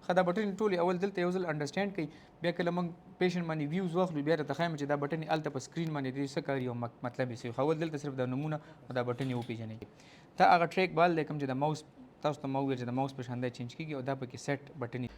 ښه، دا بټنې ټولې اول دلته یو ځل انډرسټینډ کړئ، بیا کله موږ patient باندې views واخلو، بیا درته ښایم چې دا بټنې هلته په screen باندې دې څه کاري او مطلب یې څه وي. خو اول دلته صرف دا نومونه او دا بټنې وپېژنئ. دا هغه track ball دی کوم چې د ماوس، تاسو ته ما وویل چې د ماوس په شان دا change کېږي او دا پکې set بټنې.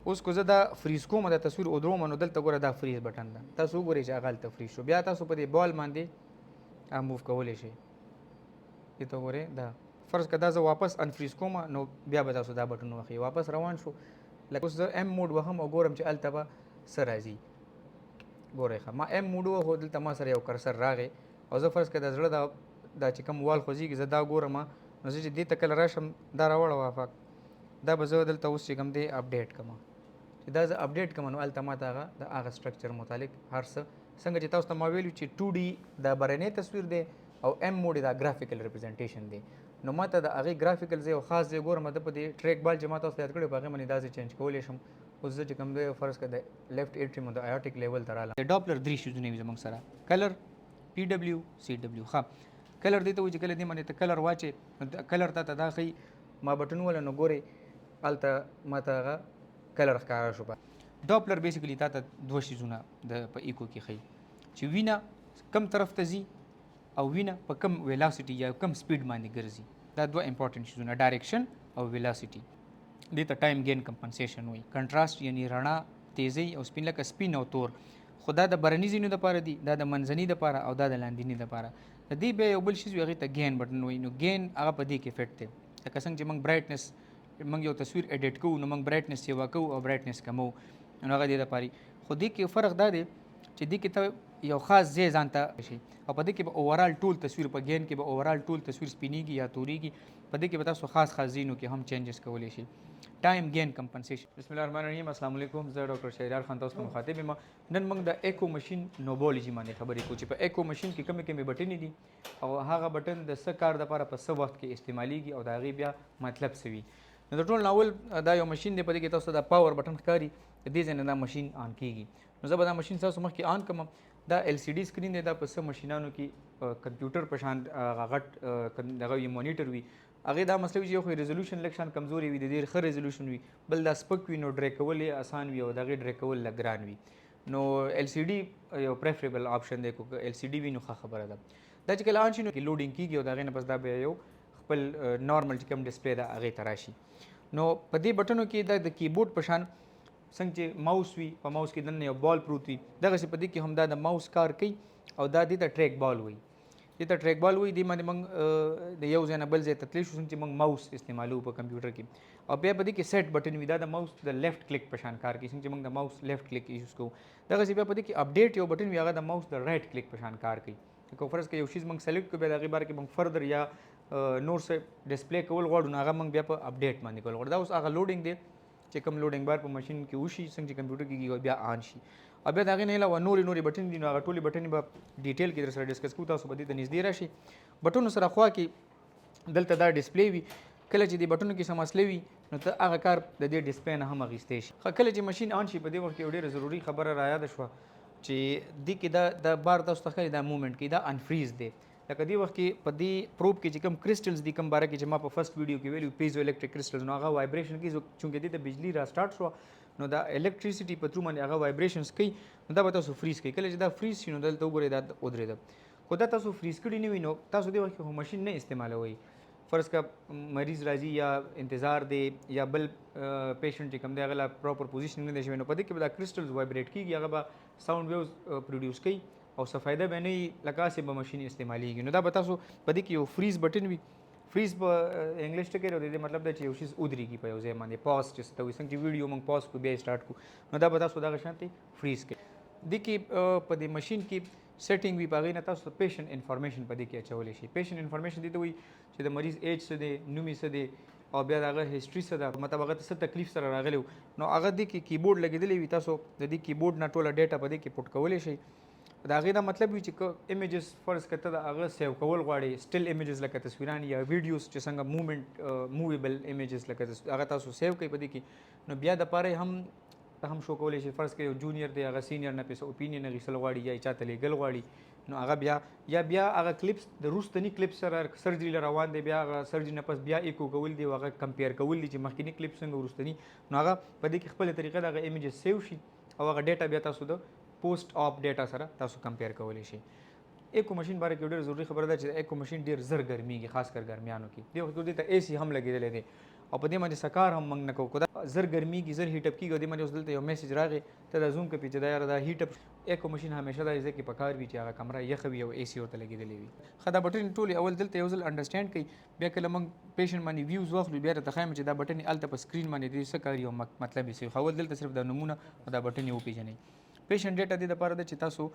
اوس که زه دا freeze کوم، دا تصویر ودروم، نو دلته ګوره دا freeze button ده، تاسو وګورئ چې هغه هلته freeze شو. بیا تاسو په دې بال باندې هغه move کولی شئ. دې ته وګورئ، دا فرض که دا زه واپس unfreeze کوم، نو بیا به تاسو دا بټن ووهئ. واپس روان شو، لکه اوس زه M mode وهم او ګورم چې هلته به څه راځي. ګورئ، ښه، ما M mode ووهو، دلته ما سره یو cursor راغی او زه فرض که د زړه دا چې کوم valve خوځېږي، زه دا ګورم. نو زه چې دې ته کله راشم، دا راوړه وافق، دا به زه دلته اوس چې کوم دی update کړم. چې دا زه update کړم، نو هلته ما ته هغه د هغه structure متعلق هر څه، څنګه چې تاسو ته ما ویلو چې 2D دا برنی تصویر دی او M mode دا graphical representation دی، نو ما ته د هغې graphical ځای او خاص ځای ګورم. د په دې track ball چې ما تاسو ته یاد کړی، په هغې باندې دا زه change کولی شم. اوس زه چې کوم دی فرض کړه د left atrium او د aortic level ته رالم. د ډاپلر درې شیزونه وي زموږ سره: color، PW، CW. ښه، color دې ته وایي چې کله دې باندې ته color واچې، نو color تا ته دا ښیي. ما بټن ووهله، نو ګورې هلته ما ته هغه color ښکاره شو. Doppler basically تا ته دوه شیزونه د په ایکو کې ښیي چې وینه کم طرف ته ځي او وینه په کم velocity یا کم speed باندې ګرځي. دا دوه important شیزونه، direction او velocity. دې ته time gain compensation وایي. contrast یعنی رڼا تیزی او سپین، لکه سپین او تور، خو دا د برني ځینو دپاره دي، دا د منځني دپاره او دا د لاندیني دپاره. د دې بیا یو بل شیز وي، هغې ته gain button وایي. نو gain هغه په دې کې fit دی، لکه څنګه چې موږ brightness، موږ یو تصویر edit کوو، نو موږ brightness سیوا کوو او brightness کموو، نو هغه دې دپاره. خو دې کې فرق دا دی چې دې کې ته یو خاص ځای ځان ته شي او په دې کې به overall ټول تصویر، په gain کې به overall ټول تصویر سپینیږي یا توریږي. په دې کې به تاسو خاص خاص ځینو کې هم changes کولی شئ. time gain compensation. بسم الله الرحمن الرحیم. السلام علیکم، زه ډاکټر شهریار خان تاسو ته مخاطب یم. نن موږ د echo machine knobology باندې خبرې کوو چې په echo machine کې کومې کومې بټنې دي او هغه بټن د څه کار دپاره په څه وخت کې استعمالیږي او د هغې بیا مطلب څه وي. نو د ټول نه اول دا یو ماشین دی، په دې کې تاسو ته دا power button ښکاري، د دې ځای نه دا ماشین on کیږي. نو زه به دا ماشین ستاسو مخکې on کړم. دا LCD screen دی. دا په څه ماشینانو کې کمپیوټر په شان هغه غټ دغه وي، مانیټر وي. هغې دا مسله وي چې یو خو resolution لږ شان کمزوري وي، د ډېر ښه resolution وي، بل دا سپک وي، نو ډرای کول یې اسان وي او د هغې ډرای کول لږ ګران وي. نو LCD یو preferable option دی، که LCD وي نو ښه خبره ده. دا چې کله on شي، نو loading کیږي او د هغې نه پس دا بیا یو خپل normal چې کوم display ده، هغې ته راشي. نو په دې بټنو کې دا د کیبورډ په شان، څنګه چې ماوس وي، په ماوس کې دننه یو بال پروت وي، دغسې په دې کې هم دا د ماوس کار کوي او دا دې ته track ball وایي. دې ته track ball وایي. دې باندې موږ د یو ځای نه بل ځای ته تللی شو، څنګه چې موږ ماوس استعمالوو په کمپیوټر کې. او بیا په دې کې set button وي، دا د ماوس د left click په شان کار کوي، څنګه چې موږ د mouse left click use کوو. دغسې بیا په دې کې update یو بټن وي، هغه د ماوس د right click په شان کار کوي. که فرض کړئ یو شیز موږ select کړو، بیا د هغې باره کې موږ further یا نور څه display کول غواړو، نو هغه موږ بیا په update باندې کول غواړو. دا اوس هغه loading دی چې کوم loading bar په ماشین کې وشي، څنګه چې کمپیوټر کې کېږي، بیا on شي. او بیا د هغې نه علاوه نورې نورې بټنې دي، نو هغه ټولې بټنې به detail کې در سره discuss کوو. تاسو به دې ته نږدې راشئ. بټنو سره خوا کې دلته دا display وي. کله چې دې بټنو کې څه مسله وي، نو ته هغه کار د دې display نه هم اخیستی شي. ښه، کله چې ماشین on شي، په دې وخت کې یو ډېره ضروري خبره را یاده شوه چې دې کې دا بار تاسو ته ښکاري، دا movement کوي، دا unfreeze دی. لکه دې وخت کې په دې probe کې چې کوم crystals دي، کوم باره کې چې ما په first video کې ویلي، piezoelectric crystals، نو هغه vibration کوي. چونکې دې ته بجلی را start شوه، نو دا electricity په through باندې هغه vibrations کوي، نو دا به تاسو freeze کوي. کله چې دا freeze شي، نو دلته وګورئ، دا ودرېده. خو دا تاسو freeze کړي نه وي، نو تاسو دې وخت کې خو ماشین نه استعمالوئ. فرض که مریض راځي یا انتظار دی یا بل patient چې کوم دی، هغه لا proper position نه دی شوی، نو په دې کې به دا crystals vibrate کیږي، هغه به sound waves produce کوي او څه فایده به نه وي، لکه هسې به ماشین استعمالیږي. نو دا به تاسو په دې کې یو freeze button وي. freeze په انګلیش ټکی دی، د دې مطلب دی چې یو شیز ودرېږي په یو ځای باندې، pause چې څه ته وایي، څنګه چې ویډیو موږ pause کړو، بیا یې start کړو، نو دا به تاسو دغه شانتې freeze کړئ. دې کې په دې ماشین کې setting وي، په هغې نه تاسو patient information په دې کې اچولی شئ. patient information دې ته وایي چې د مریض ایج څه دی، نوم یې څه دی او بیا د هغه history څه ده، مطلب هغه ته څه تکلیف سره راغلی و. نو هغه دې کې کیبورډ لګېدلی وي، تاسو د دې کیبورډ نه ټوله data په دې کې put کولی شئ. د هغې دا مطلب وي چې که images فرض که ته د هغه save کول غواړې، still images لکه تصویران یا videos چې څنګه movement، movable images لکه هغه تاسو save کړئ په دې کې، نو بیا د پاره هم ته هم شو کولی شي. فرض که یو junior دی، هغه senior نه پیسې opinion اخیستل غواړي یا یې چاته لېږل غواړي، نو هغه بیا یا بیا هغه کلیپس د روستنی کلیپ سره سرجری ل روان دی، بیا هغه سرجری نه پس بیا ایکو کول دی، هغه کمپیر کول دي چې مخکینی کلیپ څنګه وروستنی، نو هغه په دې کې خپله طریقه د هغه ایمیجز سیو شي او هغه ډیټا بیا تاسو د پوسټ اپ ډیټا سره تاسو کمپیر کولی شئ. ایکو ماشین باره کې ډېره ضروري خبره ده چې ایکو ماشین ډېر زر ګرمیږي، خاص کر ګرمیانو کې. دې وخت کې دې ته ای سي هم لګېدلی دی او په دې باندې سکار هم موږ نه کوو، که دا زر ګرمیږي، زر هیټ اپ کېږي. او دې باندې اوس دلته یو میسج راغی، ته دا زوم کپې چې دا یاره دا هیټ اپ. ایکو ماشین همیشه دا ځای کې پکار وي چې هغه کمره یخه وي او ای سي ورته لګېدلې وي. ښه، دا بټنې ټولې اول دلته یو ځل انډرسټینډ کړئ، بیا کله موږ پیشنټ باندې ویوز واخلو بیا راته ښایم چې دا بټنې هلته په سکرین باندې دې څه کاري او مطلب یې څه وي. خو اول دلته صرف دا نومونه او دا بټنې وپېژنئ. پیشنټ ډیټا دې دپاره ده چې تاسو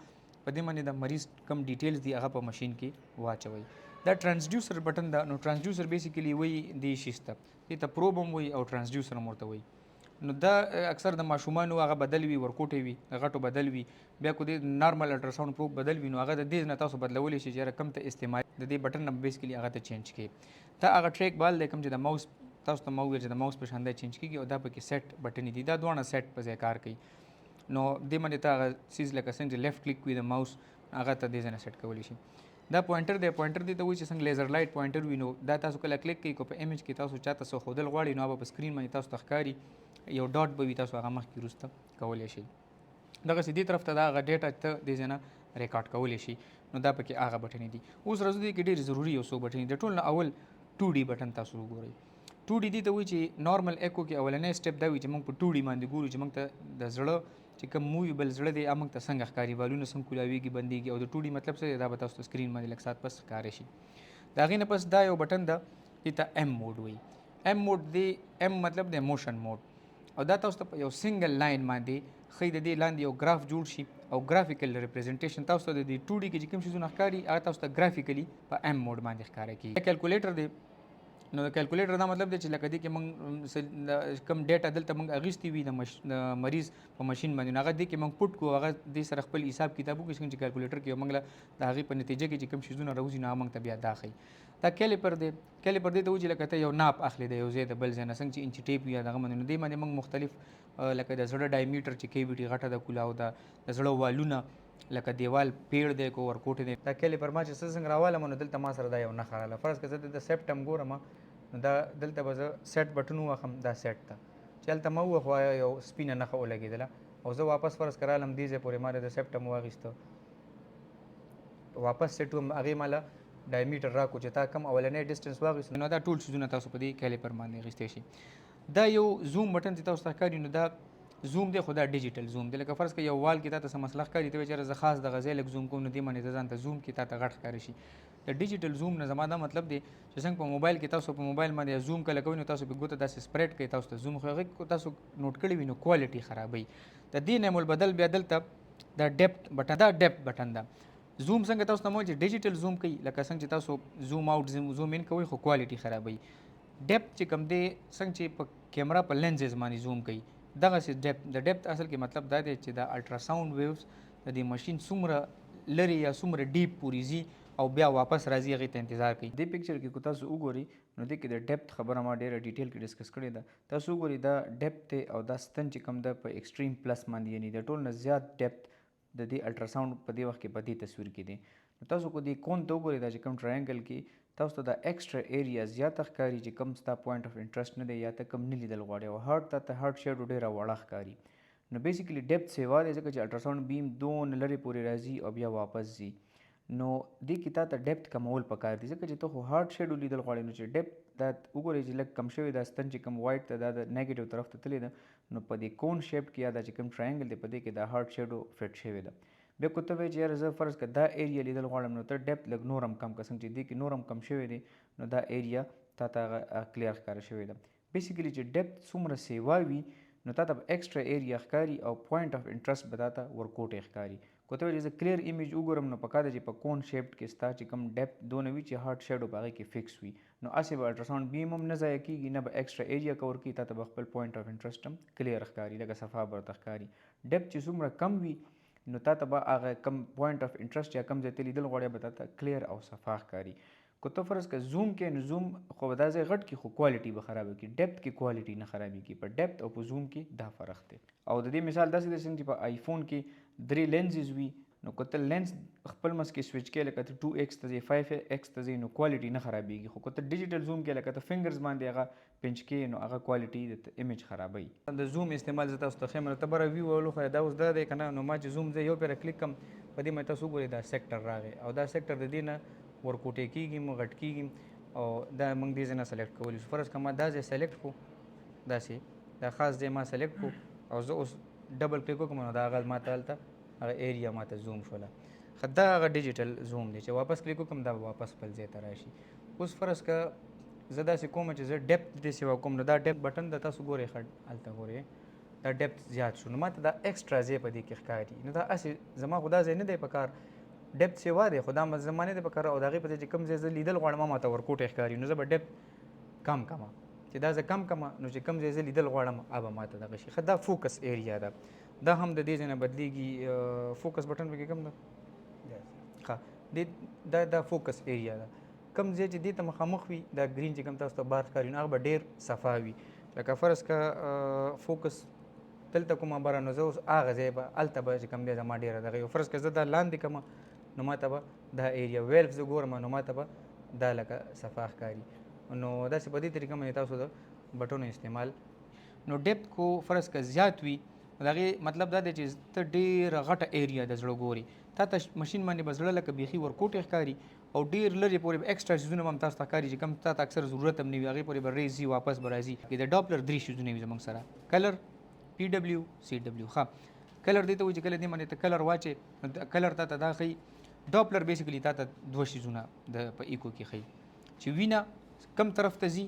په دې باندې د مریض کم ډیټیلز دي هغه په ماشین کې واچوئ. دا ترانسډیوسر بټن ده، نو ترانسډیوسر بیسیکلی وایي دې شیز ته، دې ته پروب هم وایي او ترانسډیوسر هم ورته وایي. نو دا اکثر د ماشومانو هغه بدل وي، ورکوټی وي، د غټو بدل وي. بیا کو دې نارمل الټراساوند پروب بدل وي، نو هغه د دې نه تاسو بدلولی شئ چې یاره کم ته استعمال د دې بټن نه بیسیکلی هغه ته چینج کړئ. دا هغه ټریک بال دی کوم چې د ماوس تاسو ته ما وویل چې د ماوس په شان دی چینج کېږي، او دا پکې سیټ بټنې دي، دا دواړه سیټ په ځای کار کوي. نو دې باندې ته هغه څیز لکه څنګه چې لیفټ کلیک وي د ماوس هغه ته دې ځای نه سیټ کولی شي. دا پوینټر دی، پوینټر دې ته وایي چې څنګه لیزر لایټ پوینټر وي، نو دا تاسو کله کلیک کوئ، که په ایمیج کې تاسو چاته څه ښودل غواړئ نو هغه به په سکرین باندې تاسو ته ښکاري، یو ډاټ به وي، تاسو هغه مخکې وروسته کولی شئ. دغسې دې طرف ته دا هغه ډیټا ته دې ځای نه ریکارډ کولی شي، نو دا پکې هغه بټنې دي. اوس راځو دې کې ډېرې ضروري یو څو بټنې دي. ټول نه اول 2 ډي بټن تاسو وګورئ. 2 ډي دې ته وایي چې نارمل ایکو کې اولنی سټپ دا وي چې موږ په 2 ډي باندې ګورو چې موږ ته د زړه چې کوم موویبل زړه دی هغه موږ ته څنګه ښکاري، والونه څنګه کولاویږي بندیږي، او د 2 ډي مطلب څه دی دا به تاسو ته سکرین باندې لږ ساعت پس ښکاره شي. د هغې نه پس دا یو بټن ده، دې ته ایم موډ وایي. ایم موډ دی، ایم مطلب دی موشن موډ، او دا تاسو ته په یو سنګل لاین باندې ښیي، د دې لاندې یو ګراف جوړ شي او ګرافیکل ریپرزنټیشن تاسو ته د دې 2 ډي کې چې کوم شیزونه ښکاري هغه تاسو ته ګرافیکلی په ایم موډ باندې ښکاره کېږي. دا کیلکولیټر دی، نو د کیلکولیټر دا مطلب دی چې لکه دې کې موږ کوم ډیټا دلته موږ اخیستې وي د مریض په ماشین باندې، نو هغه دې کې موږ پټ کړو، هغه دې سره خپل حساب کتاب وکړي، څنګه چې کیلکولیټر کې موږ له د هغې په نتیجه کې چې کوم شیزونه راوځي نو هغه موږ ته بیا دا ښیي. دا کیلیپر دی، کیلیپر دې ته وایي چې لکه ته یو ناپ اخلې د یو ځای د بل ځای نه، څنګه چې انچي ټیپ وي یا دغه باندې، نو دې باندې موږ مختلف لکه د زړه ډایمیټر چې کیویټي غټه ده کولاو ده، د زړه والونه لکه دیوال پیړ دی کو ورکوټی دی. دا کیلیپر ما چې څه څنګه راوالم نو دلته ما سره دا یو نښه راغله. فرض که زه د سیپټم ګورم نو دا دلته به زه سیټ بټن ووهم، دا سیټ ته چې هلته ما ووهو آیا یو سپینه نښه ولګېدله، او زه واپس فرض که رالم دې ځای پورې ما د سیپټم واخیسته، واپس سیټ وم، هغې ما له ډایمیټر راکړو چې تا کوم اولنی ډسټنس واخیست. نو دا ټول څیزونه تاسو په دې کیلیپر باندې اخیستی شئ. دا یو زوم بټن چې تاسو ته ښکاري نو دا زوم دی، خو دا ډیجیټل زوم دی. لکه فرض که یو وال کې تا ته څه مسله ښکاري، ته وایې چې یاره زه خاص دغه ځای لږ زوم کوم، نو دې باندې ته ځان ته زوم کې تا ته غټ ښکاره شي. د ډیجیټل زوم نه زما دا مطلب دی چې څنګه په موبایل کې تاسو په موبایل باندې زوم کله کوئ نو تاسو په ګوته داسې سپریډ کوئ، تاسو ته زوم، خو هغه که تاسو نوټ کړی وي نو کوالټي خرابوي. د دې نعم البدل بیا دلته دا ډیپت بټن، دا ډیپت بټن ده. زوم څنګه تاسو ته ما وویل چې ډیجیټل زوم کوي، لکه څنګه چې تاسو زوم آوټ زوم ان کوئ خو کوالټي خرابوي. ډیپت چې کوم دی څنګه چې په کیمرا په لینزز باندې زوم کوي دغسې ډیپت. د ډیپت اصل کې مطلب دا دی چې دا الټراساوند ویوز د دې ماشین څومره لرې یا څومره ډیپ پورې ځي او بیا واپس راځي، هغې ته انتظار کوي. دې پکچر کې که تاسو وګورئ نو دې کې د ډیپت خبره ما ډېره ډیټیل کې ډسکس کړې ده. تاسو وګورئ دا ډیپت دی او دا ستن چې کوم ده په ایکسټریم پلس باندې، یعنی د ټول نه زیات ډیپت د دې الټراساوند په دې وخت کې په دې تصویر کې دی. نو تاسو که دې کون ته وګورئ، دا چې کوم ټرایانګل کې تاسو ته دا ایکسټرا ایریا زیاته ښکاري چې کوم ستا پوینټ اف انټرسټ نه دی یا ته کوم نه لیدل غواړې، او هارټ ته ته هارټ شیډو ډېره وړه ښکاري. نو بیسیکلی ډیپت سیوا دی، ځکه چې الټراساوند بیم دونه لرې پورې راځي او بیا واپس ځي. نو دې کې تا ته ډیپت کمول پکار دي، ځکه چې ته خو هارډ شیډو لیدل غواړې، نو چې ډیپت دا وګورئ چې لږ کم شوی، دا ستن چې کوم وایټ ته دا د نیګیټیو طرف ته تللی ده، نو په دې کون شیپ کې یا دا چې کوم ټرایانګل دی په دې کې دا هارډ شیډو فټ شوی ده. بیا که ته وایې چې یاره زه فرض که دا ایریا لیدل غواړم، نو ته ډیپت لږ نور هم کم کړه، څنګه چې دې کې نور هم کم شوی دی نو دا ایریا تا ته هغه کلیر ښکاره شوې ده. بیسیکلی چې ډیپت څومره سیوا وي نو تا ته به ایکسټرا ایریا ښکاري او پوینټ اف انټرسټ به تا ته ورکوټی ښکاري. که ته وایې چې زه کلیر ایمیج وګورم نو پکار ده چې په کون شیپ کې ستا چې کوم ډیپت دونه وي چې هارډ شیډو په هغې کې فکس وي، نو هسې به الټراساوند بیم هم نه ضایع کېږي، نه به ایکسټرا ایریا کور کوي، تا ته به خپل پوینټ اف انټرسټ هم کلیر ښکاري، لکه صفا به ورته ښکاري. ډیپت چې څومره کم وي نو تا ته به هغه کم پوینټ اف انټرسټ یا کم ځای ته لیدل غواړي به تا ته کلیر او صفا ښکاري. که ته فرض که زوم کې نو زوم خو به دا ځای غټ کړي خو کوالټي به خرابه کړي، ډیپت کې کوالټي نه خرابېږي، په ډیپت او په زوم کې دا فرق دی. او د دې مثال داسې دی څنګه چې په آیفون کې درې لینزز وي، نو که ته لینس خپل منځ کې سویچ کې، لکه ته 2 ایکس ته ځې، 5 ایکس ته ځې، نو کوالټي نه خرابېږي. خو که ته ډیجیټل زوم کې، لکه ته فنګرز باندې هغه پنچ کې، نو هغه کوالټي د امیج خرابوي. د زوم استعمال زه تاسو ته ښیم. ته بره ویو ولو، خو دا اوس دا دی که نه. نو ما چې زوم زه یو پیره کلیک کم په دې باندې، تاسو وګورئ، دا سیکټر راغی او دا سیکټر د دې نه ورکوټې کېږي، غټ کېږي او دا موږ دې ځای نه سلیکټ کولی شو. فرض که ما دا ځای سلیکټ کړو، داسې دا خاص ځای ما سلیکټ کړو او زه اوس ډبل کلیک وکړم، نو دا هغه ما ته هلته هغه ایریا ما ته زوم شوله. ښه، دا هغه ډیجیټل زوم دی چې واپس کلیک وکړم، دا به واپس خپل ځای ته راشي. اوس فرض که زه داسې کوم چې زه ډیپت دې سیوا کوم، نو دا ډیپت بټن د تاسو ګورئ. ښه، هلته ګورئ، دا ډیپت زیات شو، نو ما ته دا ایکسټرا ځای په دې کې ښکاري. نو دا هسې زما خو دا ځای نه دی په کار، ډیپت سیوا دی، خو دا زما نه دی په کار او د هغې په ځای چې کوم ځای زه لیدل غواړم، ما ته ورکوټی ښکاري. نو زه به ډیپت کم کمه، چې دا زه کم کمه، نو چې کوم ځای زه لیدل غواړم، هغه به ما ته دغه شي. ښه، دا فوکس ایریا ده، دا هم د دې ځای نه بدلیږي. فوکس بټن پکې کوم ده؟ ښه، دې دا فوکس ایریا ده. کوم ځای چې دې ته مخامخ وي، دا ګرین چې کوم تاسو ته بار ښکاري، نو هغه به ډېر صفا وي. لکه فرض که فوکس دلته کومه بره، نو زه اوس هغه ځای به هلته به چې کوم دی زما ډېره دغه یو. فرض که زه دا لاندې کړم، نو ما ته به دا ایریا ویلف زه ګورم، نو ما ته به دا لکه صفا ښکاري. نو داسې په دې طریقه باندې تاسو د بټونو استعمال. نو ډیپت کو فرض که زیات وي، د هغې مطلب دا دی چې ته ډېره غټه ایریا د زړه ګورې. تا ته مشین باندې به زړه لکه بیخي ورکوټی ښکاري او ډېر لرې پورې به ایکسټرا څیزونه به هم تاسو ته ښکاري چې کوم تا ته اکثر ضرورت هم نه وي، هغې پورې به ریز ځي، واپس به راځي. د ډاپلر درې څیزونه وي زموږ سره: کلر، پی ډبلیو، سی ډبلیو. ښه، کلر دې ته وایي چې کله دې باندې ته کلر واچې، نو کلر تا ته دا ښیي. ډاپلر بیسیکلی تا ته دوه څیزونه د په ایکو کې ښیي، چې وینه کم طرف ته ځي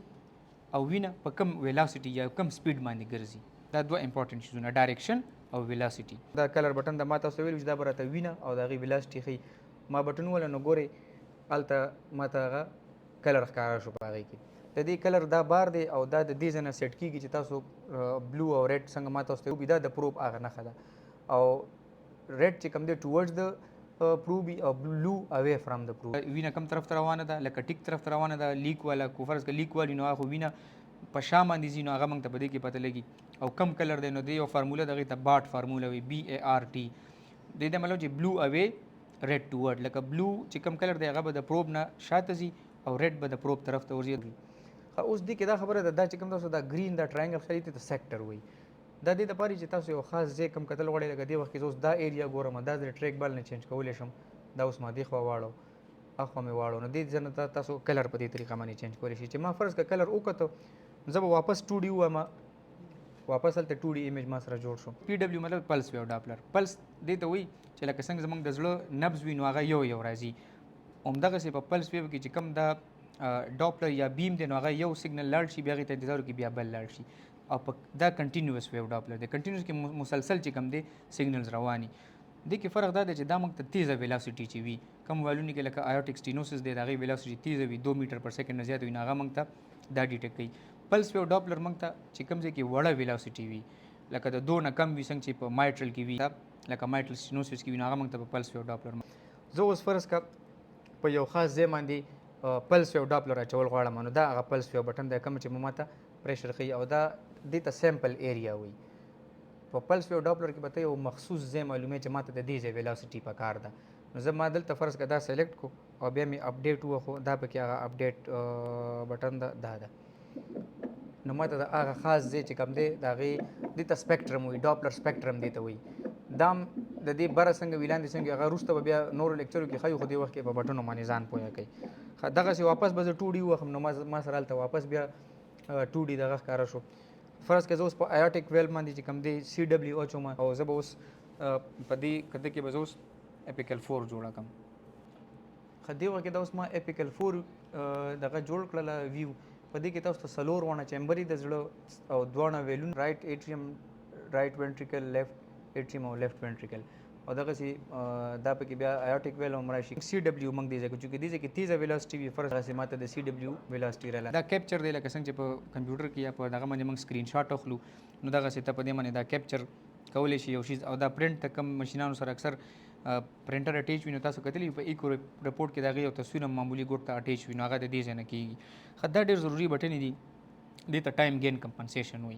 او وینه په کم ویلاسټي یا کم سپیډ باندې ګرځي. دا دوه امپورټنټ څیزونه، ډایرکشن او ویلاسټي. دا کلر بټن د ما تاسو ویل چې دا به راته وینه او د هغې ویلاسټي ښیي. ما بټن ووهله، نو ګورئ، هلته ما ته هغه کلر ښکاره شو په هغې کې. د دې کلر دا بار دی او دا د دې ځای نه سیټ کېږي چې تاسو بلو او ریډ څنګه ما تاسو ته وبي. دا د پروب هغه نښه ده او ریډ چې کوم دی ټوورډز د پروب او بلو اوی فرام د پروب. وینه کم طرف ته روانه ده، لکه ټیک طرف ته روانه ده. لیک والا کو فرض که لیک والی، نو هغه وینه په شا باندې ځي، نو هغه موږ ته په دې کې پته لګي. او کم کلر دی، نو دی یو فارموله دغې ته باټ فارموله وي، بي ای آر ټي. دې ته مطلب چې بلو اوی ریډ ټوورډ، لکه بلو چې کم کلر دی، هغه به د پروب نه شاته ځي او ریډ به د پروب طرف ته ورځي. ښه، اوس دې کې دا خبره ده، دا چې کوم تاسو دا ګرین دا ټرایانګل ښکاري، دې ته سیکټر وایي. دا دې دپاره چې تاسو یو خاص ځای کوم کتل غواړئ. لکه دې وخت کې زه اوس دا ایریا ګورم، دا د ټریک بال نه چینج کولی شم. دا اوس ما دې خوا واړو، اخوا مې واړو، نو دې ځای نه تاسو کلر په دې طریقه باندې چینج کولی شئ. چې ما فرض که کلر وکتو، زه به واپس 2 ډي ووایم، واپس هلته 2 ډي ایمیج ما سره جوړ شو. پی ډبلیو مطلب پلس ویو ډاپلر. پلس دې ته وایي چې لکه څنګه زموږ د زړه نبض وي، نو هغه یو یو راځي، همدغسې په پلس ویو کې چې کوم دا ډاپلر یا بیم دی، نو هغه یو سیګنل لاړ شي، بیا هغې ته انتظار وکړي، بیا بل لاړ شي. او په دا کنټینیوس ویو ډاپلر دی. کنټینیوس کې مسلسل چې کوم دی سیګنلز رواني. دې کې فرق دا دی چې دا موږ ته تیزه ویلاسټي چې وي، کوم والونو کې لکه آیوټیک سټینوسس دی، د هغې ویلاسټي تیزه وي، 2 میټر پر سیکنډ نه زیاته وي، نو هغه موږ ته دا ډیټیکټ کوي. پلس ویو ډاپلر موږ ته چې کوم ځای کې وړه ویلاسټي وي، لکه د 2 نه کم وي، څنګه چې په مایټرل کې وي، لکه مایټرل سټینوسس کې وي، نو هغه موږ ته په پلس ویو ډاپلر. زه اوس فرض که په یو خاص ځای باندې پلس ویو ډاپلر اچول غواړم، نو دا هغه پلس ویو بټن دی کوم چې ما ته پریشر ښیي او دا دې ته سیمپل ایریا وایي. په پلس ویو ډاپلر کې به ته یو مخصوص ځای معلوموي چې ما ته د دې ځای ویلاسټي په کار ده. نو زه ما دلته فرض که دا سلیکټ کو او بیا مې اپډیټ ووهو، دا پکې هغه اپډیټ بټن ده، دا ده. نو ما ته د هغه خاص ځای چې کوم دی د هغې، دې ته سپیکټرم وایي، ډاپلر سپیکټرم دې ته وایي. دا هم د دې بره څنګه وي، لاندې څنګه، هغه وروسته به بیا نورو لیکچرو کې ښیو، خو دې وخت کې په بټنو باندې ځان پوهه کوي. ښه، دغسې واپس به زه 2 ډي ووهم، نو ما سره هلته واپس بیا 2 ډي دغه ښکاره شو. فرض که زه اوس په آیاټیک ویل باندې چې کوم دی سی ډبلیو اچوم او زه به اوس په دې کده کې به زه اوس اپیکل 4 جوړه کړم. ښه، دې وخت کې دا اوس ما اپیکل 4 دغه جوړ کړله ویو. په دې کې تاسو ته څلور واړه چیمبرې د زړه او دواړه ویلون، رایټ ایټریم، رایټ وینټریکل، لیفټ ایټریم او لیفټ وینټریکل، او دغسې دا پکې بیا آیاټیک ویل هم راشي. سی ډبلیو موږ دې ځای کې، چونکې دې ځای کې تیزه ویلاسټي وي، فرض دغسې ما ته د سی ډبلیو ویلاسټي راله. دا کیپچر دی، لکه څنګه چې په کمپیوټر کې یا په دغه باندې موږ سکرین شاټ اخلو، نو دغسې ته په دې باندې دا کیپچر کولی شي یو شیز. او دا پرنټ ته کوم مشینانو سره اکثر پرنټر اټیچ وي، نو تاسو کتلی په ایکو رپورټ کې د هغې یو تصویر هم معمولي ګوټ ته اټیچ وي، نو هغه د دې ځای نه کېږي. ښه، دا ډېر ضروري بټنې دي، دې ته ټایم ګین کمپنسیشن وایي.